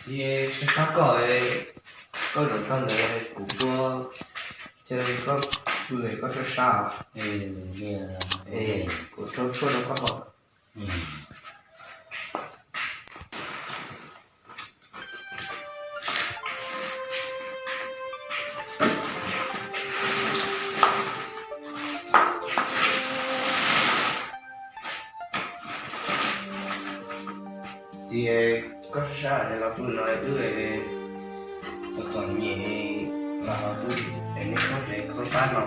Ces sab sab koj, koj zaum tag ntawd kuv tuaj, ces koj pw koj sab sab, es kuv tso tshuaj rau koj haus. Txiv, koj sab sab los pw no wb txom txom nyem los ho pw es nej khaub ncaws khaub hlab no.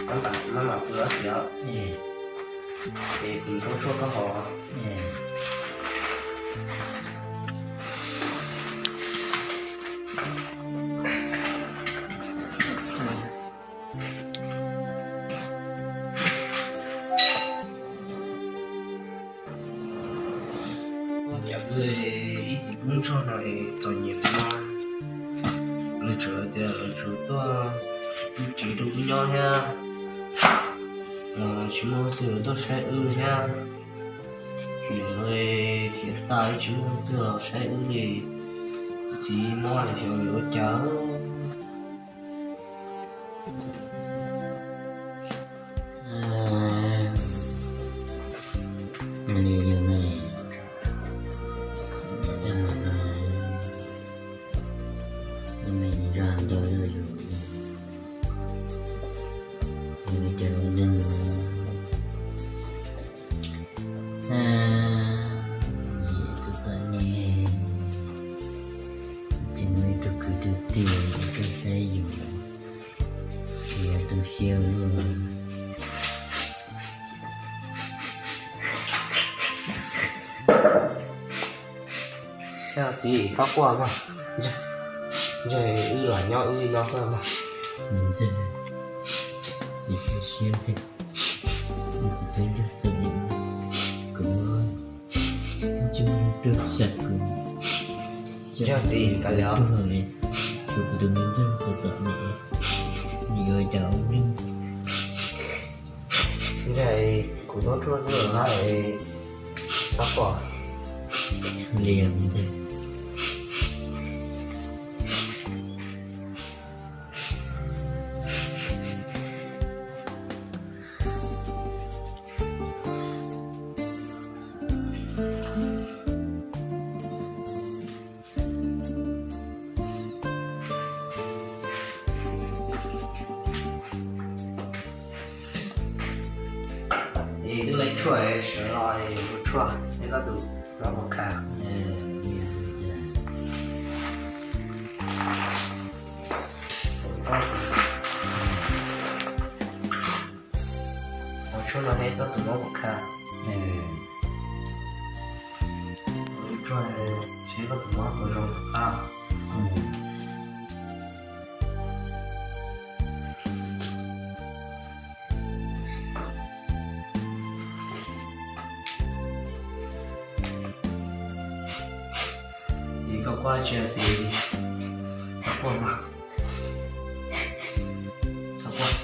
Maj mam pw os txiv os, es kuv nrau tshuaj koj haus. Cov pw ib txiv pub nrog no es txom nyem no, lawv tsuas tias lawv tsuas tuaj pw tsev rau wb nyob thiab, tsis muaj leej twg tuaj saib wb thiab. Lwm no khiav tag tsis muaj leej twg los saib wb li. Txiv mob lawm xyov yuav ua cas. Li yog ne, tej mam no, me zaj ntau yog yus, yus li cas ua neeg no. Txom txom nyem, tsis muaj ib tug kwv tug tij tuaj saib yus, yus tu siab luaj. Txiv, txhob quaj mog, ntshe wb los nyob wb li no xwb mog. Ntshe txiv tu siab tiag, txiv tu siab txom nyem, kuv muab ib tug neeg tuaj xyaw kuv, yog txiv tuag li, kuv tus me ntxawg txom txom nyem, nws yuav cas ua neeg. Ntshe kuv tub tuaj tuaj lawm, txhob quaj li ntag. Es twb leej tshuaj sawv los yuav ua tshuaj, es koj tus mob puas kha? Ua tshuaj no seb koj tus mob puas kha. Ua tshuaj seb koj tus mob puas zoo tom qab. Es koj quaj tsis txiv, koj quaj mas, koj quaj.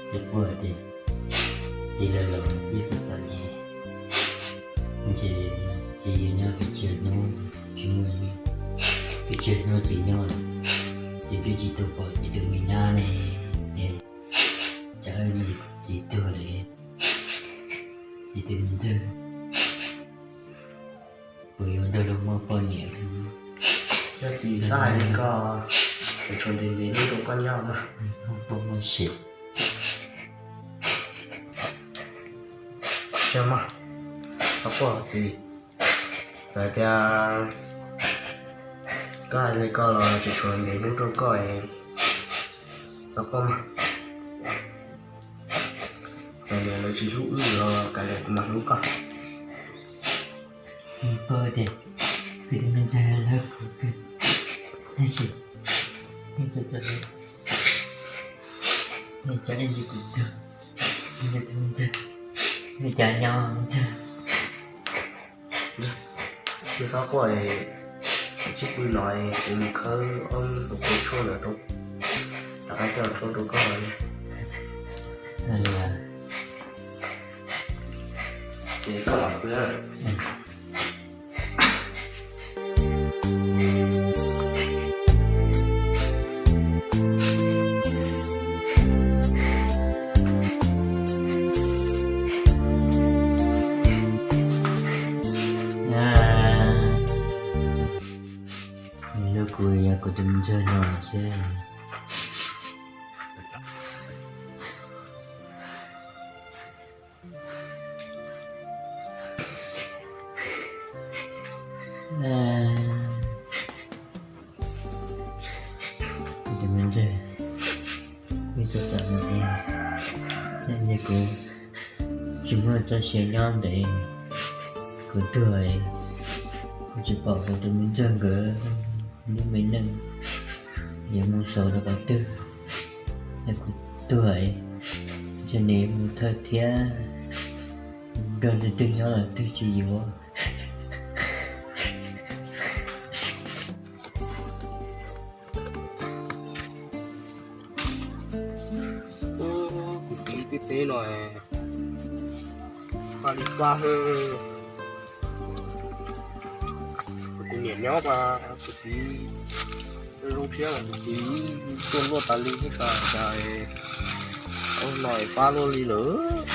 Tsis quaj tiag, txiv los los ib txwm txom nyem, ntshe txiv yuav nyob pes tsawg hnub tsis muaj, pes tsawg hnub txiv nyob, txiv twb tsis tau pom txiv tus me nyab ne, es tsam ib ntsis txiv tuag lawm, txiv tus me ntxawg puas yuav nrog luag muaj poj niam? Yog txiv xav hais li ko, kuv tshuav ntev ntev hnub rau koj nyob mas. Poj muaj sim. Tsis mas, koj quaj txiv, txawm tias koj hais li ko los tseem tshuav ntev hnub rau koj, txhob quaj mas. Txawm tias lawv tsis hlub wb los kav liam kuv mam hlub koj. Koj tias kuv tus me ntxawg hlub kuv kawg, tab sis nej txawm txawm, nej cov ib ntsis kuv tuag, nej tus me ntxawg, nej cov nyob me ntxawg. Nws txhob quaj, tsis pw no, kuv mus khawb ob lub hauv paus tshuaj ntawd rau, rov qab coj tshuaj rau koj. Ces koj los pw. Nws hlub kuv yog kuv tus me ntxawg no xwb. Tus me ntxawg, ib txoj tam mus, kuv tsis muaj txoj sia nyob ntev, kuv tuag, kuv tsis pom kuv tus me ntxawg nkawd lub me neej yuav mus xaus rau qhov twg. Yog kuv tuag, ntshe nws yuav mus thawj thiab, nrog leej twg nyob los twg tsis yuav. Kuv txiv tej teb no, paj li faj hwb. Kuv tus niam nyob mas kuv txiv zoo siab, kuv txiv tuaj luaj tas li thiab tas cas, ua no pab luaj li lawm.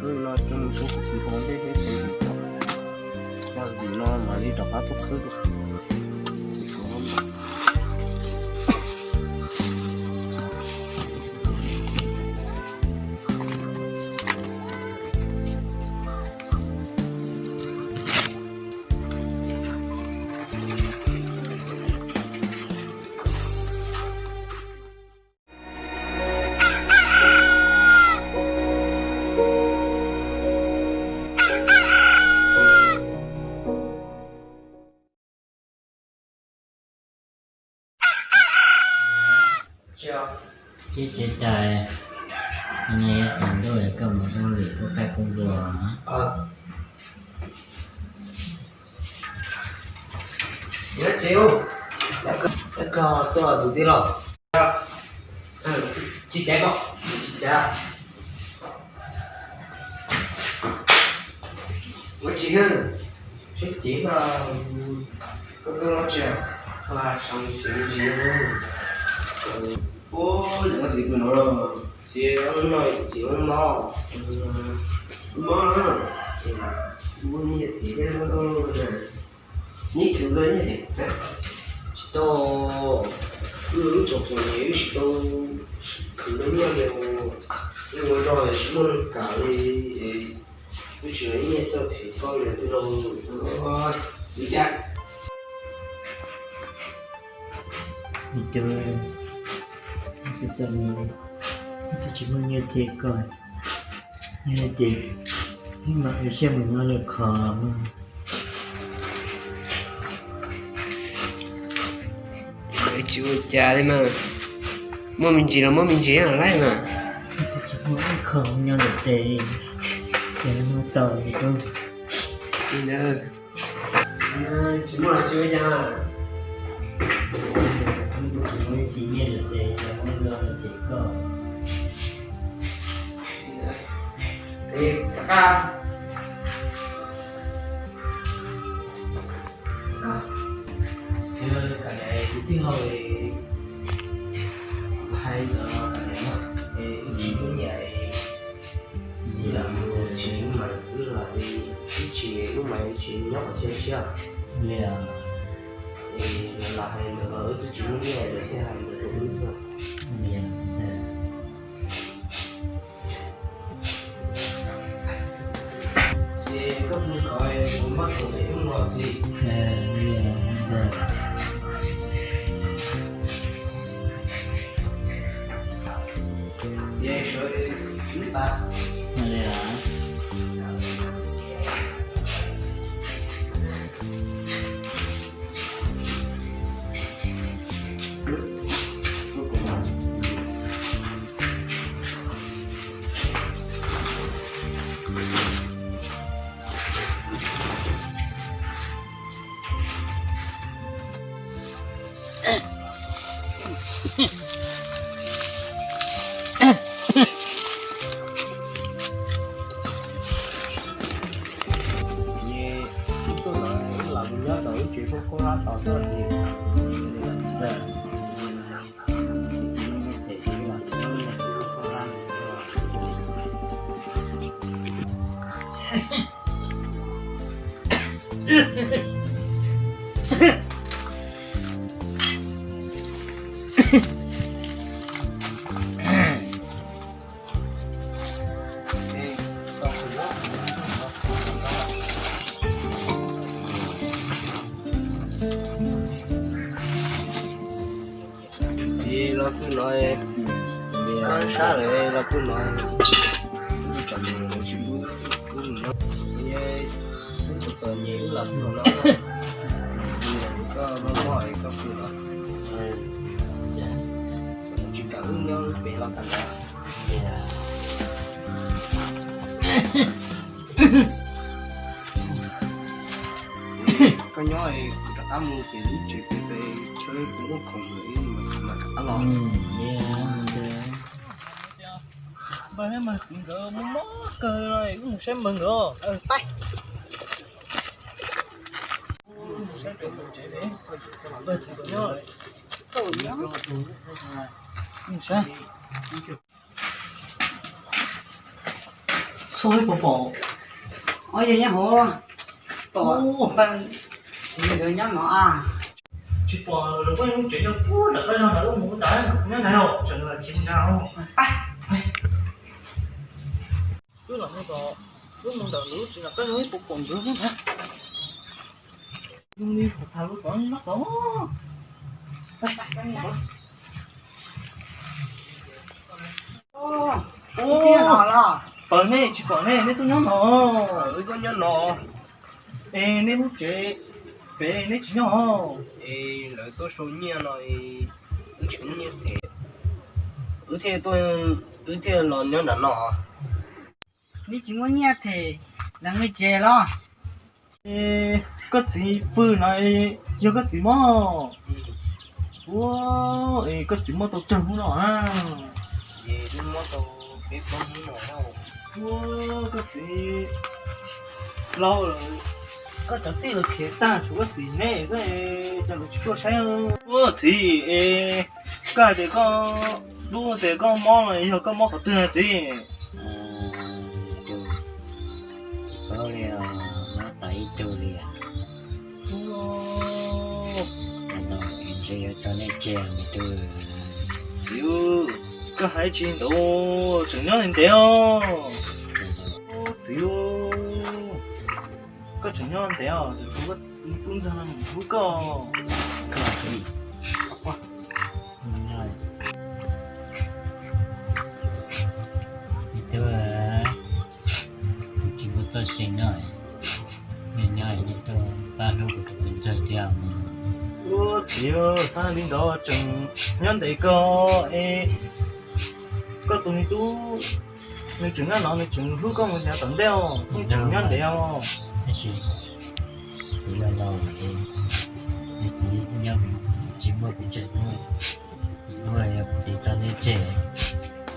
Khwb no coj mus rau kuv txiv hau ntej thiab, kuv txiv coj, coj ntxim no mam li rov qab tuaj khwb dua. Tsis tsev cai, nyob ib qho ntuj koj mus ua lwm lub qaib pub dua. Nyob tsev, koj tuaj tus tij laug. Tsis caiv koj, tsis caiv. Ua tsis yog, sib cev no, koj tuaj ua tsi? Koj hais tsis ntsis. Ua yog koj txiv pw no, txiv no txiv mob, mob na, muaj nyiaj thiab na. Neb khwv nyiaj ces tsis tau, wb lub txom txom nyem wb tsis tau khwv nyiaj li, wb ua zog es tsis muaj neeg kam li, wb tsis muaj nyiaj tuaj them koj li tij laug. Li cas? Tus, tus tsis muaj nyiaj them koj, yog li ces wb mam ua siab mus nyob lwm qhov. Tsis ua cas li mas, muaj me ntsis los muab me ntsis laij mas. Tsis muaj ib qho nyob ntawm tes, ces muab tau li tub. Tsis muaj los tsis ua cas. Tsis muaj ib tis nyiaj ntawm tes, ces muab los ces koj. Rov qab. Xwb, kuv tij laug hais ntawd, wb tsis muaj nyiaj, tsis muaj mas wb los li, wb tsis, wb mas tsis nyob qhov chaw tshiab li. Lawv hais ntawd los wb twb tsis muaj nyiaj, lawv thiaj hais ntawd rau wb xwb. Ces Ces wb tuaj no wb los mus nyob rau wb tsev khaub khaub hlab tos txog ces Txiv, los twg no, sab lawm los twg no. Txiv, wb txom txom nyem wb los twg no. Koj mob mob es koj pw los. Tsis kam wb nyob pem los kam ntawd. Koj nyob es kuv rov qab mus ces lub tsev pem pem tshawb kuv muaj khoom lawm mas rov qab los. Npawg thiab npawg txiv nkawd mob mob kawg no, wb mus saib npawg nkawd. Pab. Xub pom pom. Ob, yog nyob hauv. Pom npawg txiv nkawd nyob no a. Tsis pom lawv poj niam lub tsev nyob puag nram qab zog ntawd, wb mus nrad, nyob ntawd os, tseem los tsis nrad os. Wb los mus tom, wb mus ntawm lub tsev nram qab zog puas pom nkawd thiab ntag. Zoo li thav lub tod nyob tod. Ub, pawg nej tsis pom nej, nej tuaj nyob no. Wb tuaj nyob no. Es nej lub tsev pem nej tsis nyob os? Es lawv tuaj sau nyiaj no, wb tsis muaj nyiaj them, wb thiaj tuaj, wb thiaj los nyob nram no. Neb tsis muaj nyiaj them, lawv nqi tsev los? Es koj txiv pw no, yog koj txiv mob? Ua, es koj txiv mob tau tsawg hnub no a? Ua, koj txiv laus lawm, koj cov tij los khiav tag, tshuav koj txiv neb xwb, cas lawv tsis tuaj saib. Ua txiv, es koj hais tias koj, lub tias koj mob no yog koj mob qhov twg no txiv? Mob tas ib tug li. Ua, ntshe yuav tso nej tseg me tub. Txiv, koj hais tsis ntau, tseem nyob ntev os. Txiv, koj tseem nyob ntev os, tub ntxawg no mus hlub koj. Tub, tsis muaj txoj sia nyob, nej nyob nej tuaj pab hlub kuv tus tub ntxawg thiab. Ua txiv, xav li ntawd tseem nyob ntev kawg es koj tus me tub, nws tseem nyob no, nws tseem hlub koj mus nyob tom ntej os, nws tseem nyob ntev os. Tab sis kuv yog laus es, nws txiv nyob tsis muaj pes tsawg hnub, kuv yog txiv tso neb tseg,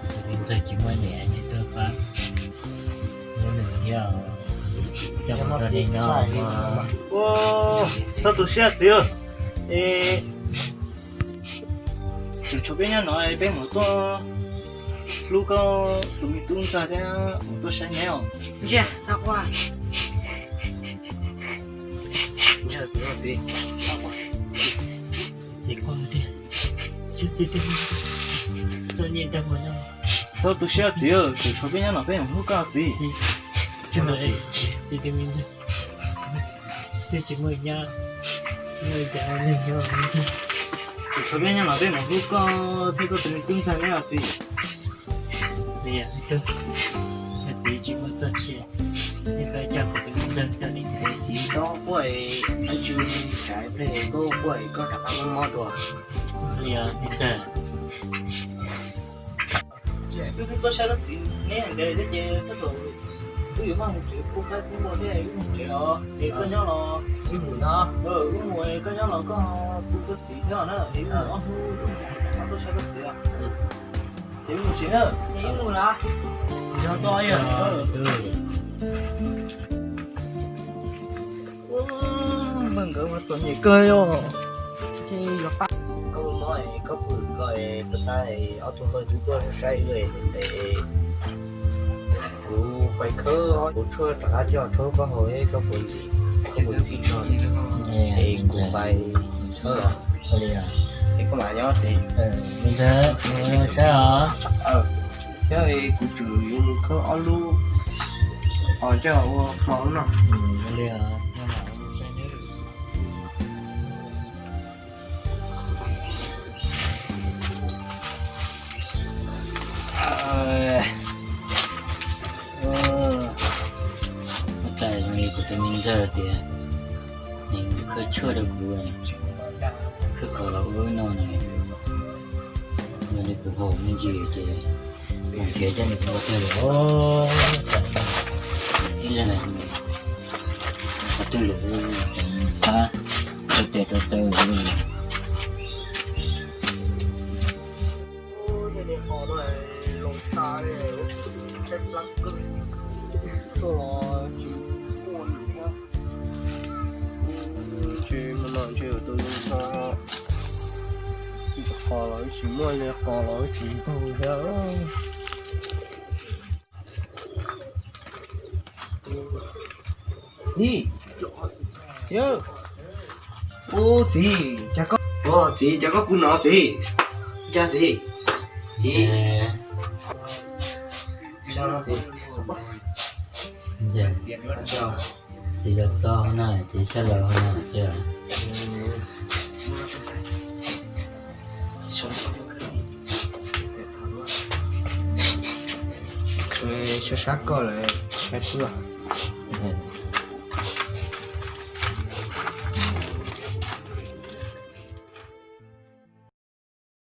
kuv tus tub ntxawg tsis muaj niam, neb tuaj pab hlub nws thiab, coj mus rau nej nyob. Ua, txhob tu siab txiv, es tseem tshuav peb nyob no, peb mus tuaj hlub koj tus me tub ntxawg thiab mus tuaj saib neb os. Ntsia, txhob quaj. Ntsia, txiv, txiv quaj tiag, txiv tiag, txom nyem tag npaum no. Txhob tu siab txiv, tseem tshuav peb nyob no, peb mus hlub koj txiv. Tsis, tsis muaj nyab, tsis muaj nyab. Kuv tshuav peb nyob no peb mam hu koj thiab koj tus me tub ntxawg neb los txiv. Txiv tsis muaj txoj sia, nej pab coj kuv tus me ntxawg coj li ntawd txiv. Txhob quaj, ab tsi tsam ib pliag koj quaj koj rov qab mob mob dua. Li os me ntxawg. Wb twb tuaj saib koj txiv neb ntawd thiab ces tab tom wb yuav maj mus tsev, kuv qab tub npua thiab wb mus tsev os. Es koj nyob los wb mus no, wb mus, koj nyob los koj hu koj txiv thiab na, es wb mus ob hnub wb mus rov qab tuaj saib koj txiv os. Ces wb mus tsev na. Ces wb mus lawm. Yog koj, yog. Npawg nkawd mas txom nyem kawg yog. Ces yog qab koj mob, koj pw koj, pab tab ob tug npawg twb tuaj saib wb ntev. Kuv pais khawb kuv tshuaj rov qab coj rhaub koj haus, koj puas ntxim, koj puas ntxim no? Es kuv pais khawb os. Es koj mam nyob txiv. Saib os. Thiab kuv tseem yuav mus khawb ob lub os, coj ua hmo no. Ua cas zoo li kuv tus me ntxawg tias nws khawb tshuaj rau kuv, khawb qhov los ua no ne, yog li kuv haus me ntsis ces mus nrhiav coj nws ua twg lawm. Ib leeg qhov twg lawm, qab rau tes rau taw li. Ntshe no ntshe tus qos los tsis muaj li, qos los tsis ntug thiab. Txiv, txiv, ub txiv, cas koj, txiv, cas koj pw no txiv? Cas txiv, txiv, txiv los tau na, txiv sab laug na. Sab sab koj lawm, sab xwb.